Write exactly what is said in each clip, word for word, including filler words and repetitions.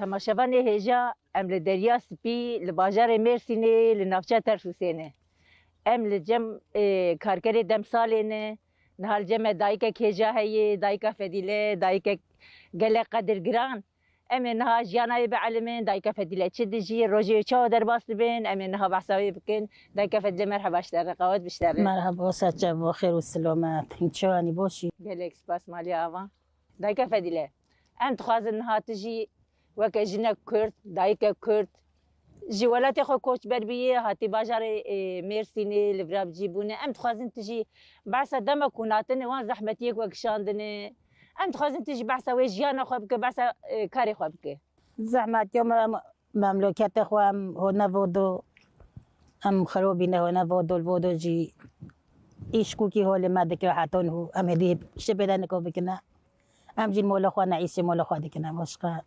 Temaşevanê hêja, em li Derya Spî, li bajarê Mêrsînê, li navçeya Tersûsê ne. Em li cem, ê, karkerê demsalê ne. Niha li cem me dayikek hêja heye, dayika Fedîle, dayikek gelek qedirgiran. Em ê niha jiyana wê bielimin, dayika Fedîle çi dijî, rojê wê çawa derbas dibin, em ê niha behsa wê bikin. Dayika Fedîle, merheba, ji te re, qewet bi ji te re. Merhaba, saçe bo xêr û silomet. Hîn çi wanî, boş î? Gelek spas, malê ava. Dayika Fedîle, em dixwazin niha tu jî weke jinek Kurd, dayikek Kurd, ji welatê xwe koçber bûyî, hatî bajarê, ê, Mêrsînê, li vira bi cî bûne. Em dixwazin tu jî behsa dema ku hûn hatine, wan zehmetiyê ku we kişandine. Em dixwazin tu jî behsa wê jiyana xwe bike, behsa, ê, karê xwe bike. Zehmetiya me, em memleketê xwe em hone vodo, em xirobîne hone vodo, li vodo jî îş kûkî holê me dike heta niho. Em hêdî şibê de niko bikine. Em jî mola xwe ne, îşê mola xwe dikine. Başqa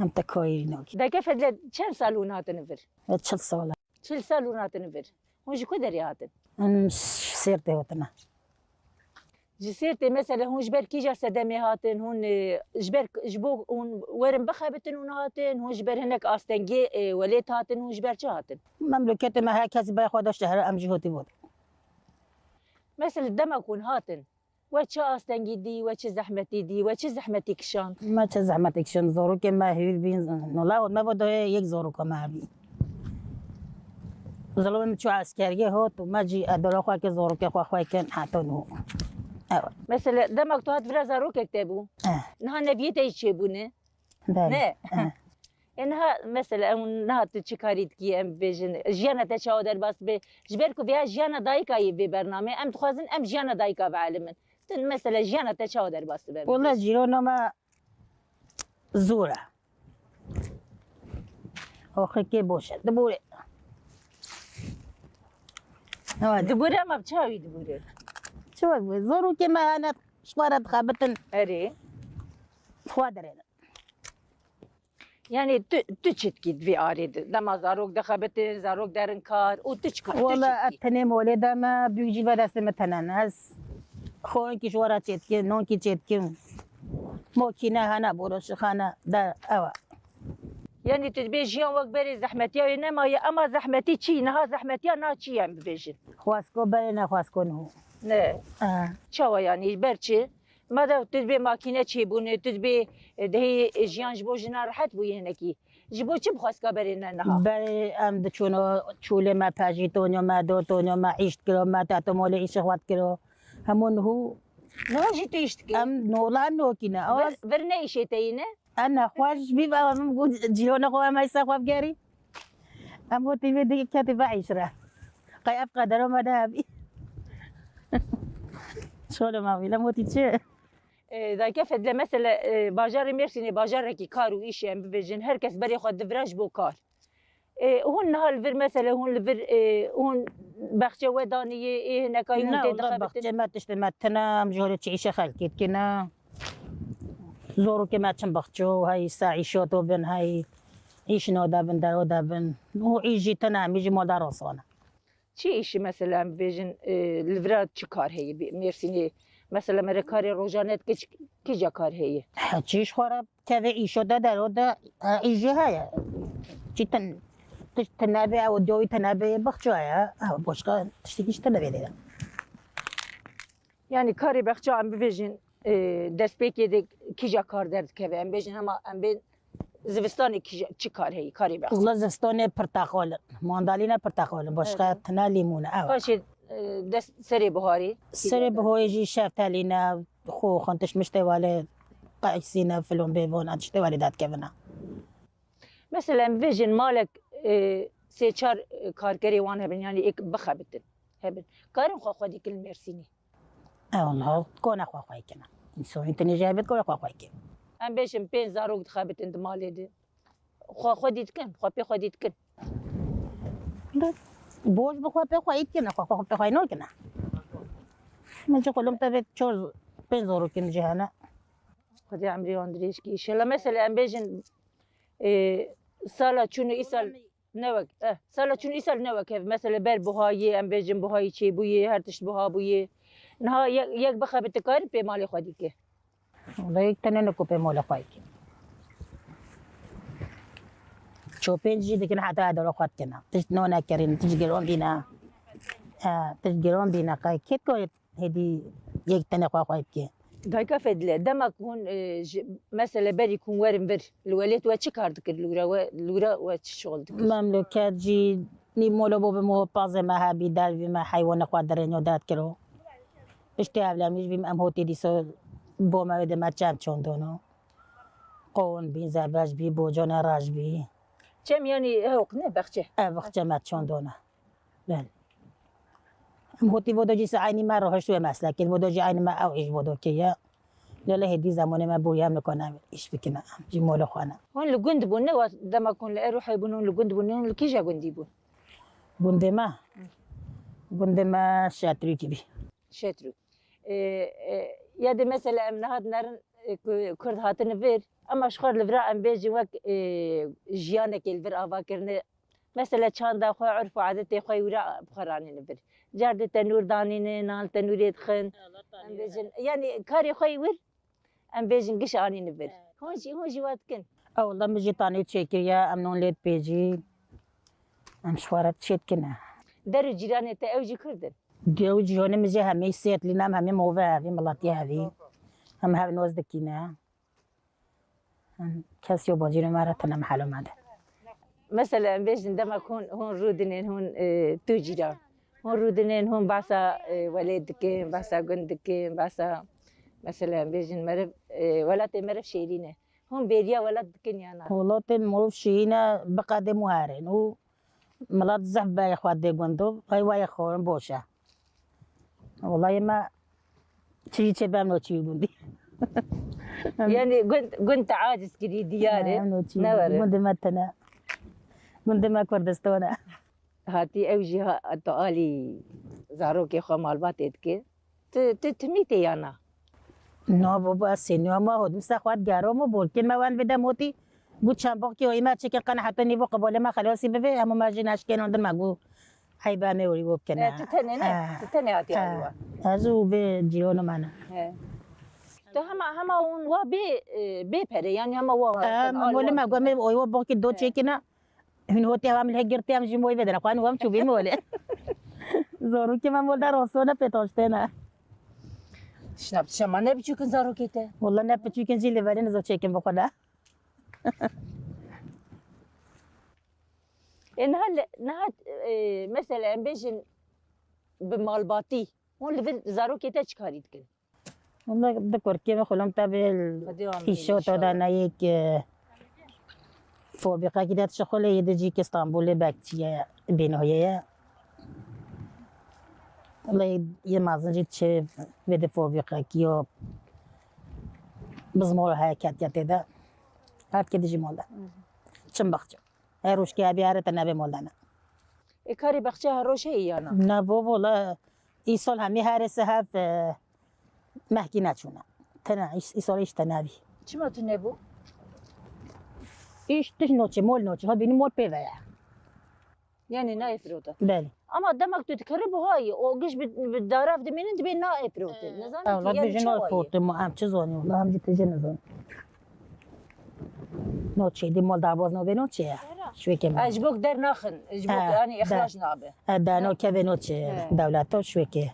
em te koyî nokî. Dayika Fedîle, çend sal hûn hatine vir? E, çil sal e. Çil sal hûn hatine vir. Hûn ji ku derê hatin? Em Sêrtê hatine. Ji Sêrtê, mesela, hûn ji ber kîja sedemê hatin? Hûn, e, ji ber, ji bo hûn werin bixebitin hûn hatin? Hûn ji ber hinek astengê, e, welêt hatin? Hûn ji ber çi hatin? Memleketê me her kes ber xwe daşte here, em jî hotî bûn. Mesela, dema ku hûn hatin, we çi astengî dî, we çi zehmetî dî, we çi zehmetî kişand? Me çi zehmetî kişand? Zorokê me hêvî bîn, nola hot me bo doyê yek zoroka me hebî. Zilomê min çû eskergê hot û me jî edora xwe kir, zorokê xwe xwe kirin, heta nû. Ew. Mesela, dema ku tu hat vira zarokek te bû. Eh. Niha neviyê te jî çêbûne. Belê. Ne? Eh. E, niha, mesela, em niha tu çi karî dikî, em bibêjin, jiyana te çawa derbas dibe? Ji ber ku vêya jiyana dayika yê vê bernamê, em dixwazin em jiyana dayika bielimin. Tu, mesela, jiyana te çawa derbas dibe? Wela, cîrona me zor e. Oxirkê boş e. Dibûre. Ewa. Dibûre, ama bi çawa wî dibûre? Çawa dibûre? Zorokê me hene, ji xwe re dixebitin. Erê. Xwe derêne. Yani tu, tu çi dikî di vê arê de? Dema zarok dixebitin, zarok derin kar û tu çi, tu çi dikî? Wela ez tenê molê de me, bûk jî ve destê me tenen. Ez xorinkî ji we re çêdikim, nonkî çêdikim. Mokîne hene, boroşixane de ew e. Yani tu dibê jiyan wek berê zehmetiya wê nemaye, ema zehmetî çi? Niha zehmetiya na çi ye em bibêjin? Xwezko berê ne xwezko niho. Ne. Ha. Çawa yani, ber çi? Ma de tu dibê makîne çêbûne, tu dibê, e, dehê, e, jiyan ji bo jina rehet bûye hinekî. Ji bo çi bi xwezka berê ne niha? Berê em diçûno çûlê me pejî tonyo me, do tonyo me, îş dikiro me, teto molê îşê xwe dikiro. Hemû niho. Niha jî tu îş dikî? Em nola em nokîne. Vir, vir ne îşê te yî ne? Em nexweş bî, em got cîrona xwe em ey ser xwe bigerî. Em got, "Tîvê dî ketî ve îşre." Qey ev qedero me de hebî. Şolo me vî, lem got, "Tî çi?" E, dayke Fedile, mesele, e, bajarê Mêrsînê bajarekî kar û îşê em bibêjin, her kes berê xwe divire ji bo kar. E, hûn niha li vir, mesele, hûn li vir, e, hûn bexçe we daniyê, ê hinekayî hûn tê dixebitin? Na, wela bexçe me tiştê me tine, em ji holê çi îşê xelkê dikine. Zorokê me çin bexço, hey sa îşo to bin, hey îş no de bin, dero de bin. Û îş jî tine, em jî moda rosona. Çi îşî, mesela, em bibêjin, e, li vira çi kar heye bi-, Mêrsînê? Mesela, mere karê rojane dike, çi, kîja kar heye? He, çi ji xwe re keve îşo de, dero de, e, îş jî heye. Çi tin, tişt tine be, ew dowî tine be, bexçe ye. Ew, boşka tiştekî ji tine be de. Yani karê bexça em bibêjin, e, destpêkê de kîja kar derdikeve? Em bêjin hema em bên zivistanê kîja, çi kar heye, karê bexça? Wela zivistanê pirtexal in, mandalîne pirtexal in, başqa tine lîmûn e, ew. Paşê, e, dest serê biharê? Serê biharê jî şeftelî ne, xo xintiş miştê wale, qeysî ne, filon bêvon, tiştê wale dadikevine. Mesela em bibêjin malek, e, sê çar, e, karkerê wan hebin, yani êk bixebitin hebin. Karin xwe xwedî kin li Mêrsînê? Ew niha kone xwe xwey kine. Însanî tenê jî hebe kone xwe xwey kine. Em bêjin pênc zarok dixebitin di malê de. Xwe xwedî dikin, xwe pê xwedî dikin. Boş bi xwe pê xwey kine, xwe xwe pê xwey nokine. Min ji xulum te vê çor pênc zarokên jî hene. Xwedê emrê wan dirêj kî. Înşallah, mesela em bêjin, e, sala çûn û îsal ne wek, eh, sala çûn îsal ne wek hev. Mesela ber buhayê, em bêjin buhayî çêbûyê, her tişt buha bûyê. Niha yek, yek bixebite, karin pê malê xwedî ke? Wela yek tenê niko pê malê xwedî ke. Çopên jî dikin heta edara xwe dikine. Tişt none kirîn, tişt giron dîne. E, tişt giron dîne. Qey kêt ku hêdî yek tenê xwe xwe bike. Dayika Fedîle, dema ku hûn, e, ji, mesele berî ku hûn werin vir, li welêt we çi kar dikir? Li wira we, li wira we çi şixul dikir? Memleket jî nîv molo bo bi mo pazê me hebî, dervî me heywanê xwe dirênyo derdikiro. Piştî evlenmiş bîm, em hotî dîso bo me wê de me çem çon dono. Qon bî, zerbeş bî, bocone reş bî. Çem yanî hewq ne, bexçe? Ev bexçe me çon dona. Belê. Em hotî vodo jî se eynî me rohiş wê meslekê, vodo jî eynî me ew îş vodo kiriye. Lê lê hêdî zemanê me bû yem nikane îş bikine. Em jî molo xwe ne. Hûn li gund bûn ne? Wa dema ku hûn li Erûhê bûn, hûn li gund bûn, hûn li kîja gundî bûn? Gundê me? Gundê me Şetrûkî bî. Şetrûk. E, e, ya de mesela em niha dinerin, e, ku Kurd hatine vir, ama ji xwe li vira em bêjin wek, e, jiyanekê li vir ava kirine. Mesela çanda xwe, urf û adetê xwe wira bi xwe ranîne vir. Car de tenûr danîne, nan li tenûrê dixin. Em bêjin, yanî karê xwe yî wir, em bêjin giş anîne vir. Hûn jî, hûn jî wa dikin. Ewilde min jî tanê çêkiriye, em non lê dipêjî. Em ji xwe re çêdikine. Der û cîranê te ew jî Kurd in? Di ew cîhanê min jî hemî sêtlî ne, em hemî move hevî, miletî hevî. Em hev noz dikîne. Em kes yo bacîrê me re tune mehelo me de. Mesela em bêjin dema ku hûn, hûn rûdinên hûn, e, tu cîran. Hûn rûdinên hûn behsa, e, welêt dikin, behsa gund dikin, behsa, mesela em bêjin meriv, e, welatê meriv şêrîn e. Hûn bêriya welat dikin ya na? Welatê mirov şîrîn e, bi qedê mû herin û milet zehf berê xwe dê gundo, vay wayê xwe boş e. Welayê me çi çê bem no çî gundî. Yanî gund, gund te aciz kirî diyar e. Em no çî ne were? Gundê me tene. Gundê me Kurdistan e. Hatî ew jî ha, tu alî zarokê xwe malbatê dike. Tu, tu timî tê ya na? Na baba, ez sêniya ma hot, misa xwat gero mo borkin me wan bide motî. Gu çend bok ki oyma çekin qana heta nîvo qebolê me xelasî bibe, hemû me jî neşkên ondir me gu eyba me orî bo bikene. E, tu tenê ne? He. Tu tenê hatî alî wa? Ez û vê cîrona me ne. He. Tu hema, hema hûn wa bê, e, bê pere, yanî hema wa. E, me molê me gu me oywa bok ki do çêkine. Hûn hotê hewa min hê girtê em jî moy vedin. Xwan wam çû bî mole. Zorokê me mol da rosone pê toştêne. Tişna tişa ma ne biçûkin zarokê te? Walla ne piçûkin jî li verê nizo çêkin bi xwe de. E, niha le-, niha, e, mesela em bêjin bi malbatî. Hûn li vir zarokê te çi karî dikin? Wala di kurkê min xulum te bê îşo to de ne yek, e, fabrîqekî de dişixulê, yê di jî ki Stenbolê bekçî ye, bînoyê ye. Wala yê mezin jî çi vê di fabrîqekî yo bizmor heye ketiye tê de. Her kê dijî mol de. Çim baxçe. Her roj ki hebî here te nebê mol de ne. E, karê baxçe her roj heye ya na? Ne bo, wala îsal hemî herê se hev, e, mehkî neçûne. Tene îs-, îsal îş te nebî. Çima tu nebû? Îş tij noçê, mol noçê. Ha bînî mol pê ve ye. Yanî nayê firotin. Belê. Ama demek tu dikerî buha ye. O giş bi, bi darav dimînin dibê nayê firotin. Nizanim ki, yanî çawa ye? Ewla bêjin nayê firotin, em çi zanî, wala em jî tije nizanin. Noçê, dî mol darbaz nabê noçê ye. Şwêkê me. E, ji bo der naxin, ji bo yanî ixrac nabe. E, de no kevê noçê, dewleto şwêkê.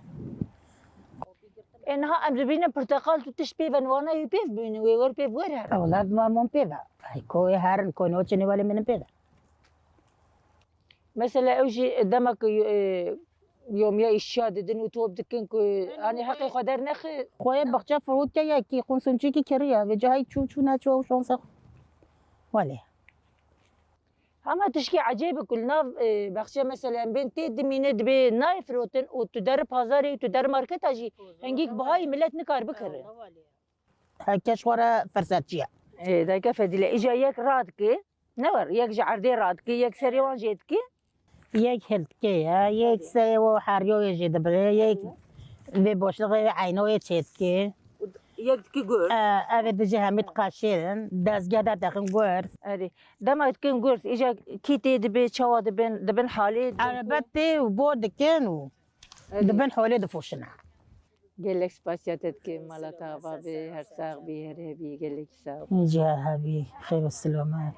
E, niha em dibînin porteqal tu tişt pê ve niwana wî pê bînin, wê wer pê wer herin. Ewlad ma mon pê ve. Ay, ko wê herin, ko noçê ne welê min pê ve. Mesela ew jî demek, e, yomiya îşçiya didin û top dikin ku, yanî heqê xwe dernexin. Xweyê baxçe firûtke yekî, qûnsûnçîkî kiriye, vêca hey çû çû neçû ew şansa xwe. Welê. Hema tişkî ecêb e ku li nav, e, baxçe mesela em bên tê dimîne dibê nayê firotin û tu deri pazarê û tu deri marketa jî hingîk bihayî milet nikar bikire. Her kes xwe re firsetçî ye. Ê, dayika Fedîle, îca yek radike, ne wer, yek ji erdê radike, yek serê wan jê dike. Yek hiltike ye, yek serê wo heryoyê jê dibire, yek vê boşluxê wê eynoyê çêdike. Yek dike gur. E, ev ê dijî hemî diqeşêrin, dezgeh de dixin gur. Erê, dema dikin gur, îca kî tê dibe, çawa dibin, dibin halê. Erebet tê û bor dikin û dibin holê difoşine. Gelek spasiya te dikim, mala te ava be, her sax bî, her hebî, gelekî sax. Hûn jî her hebî, xêr û silamet.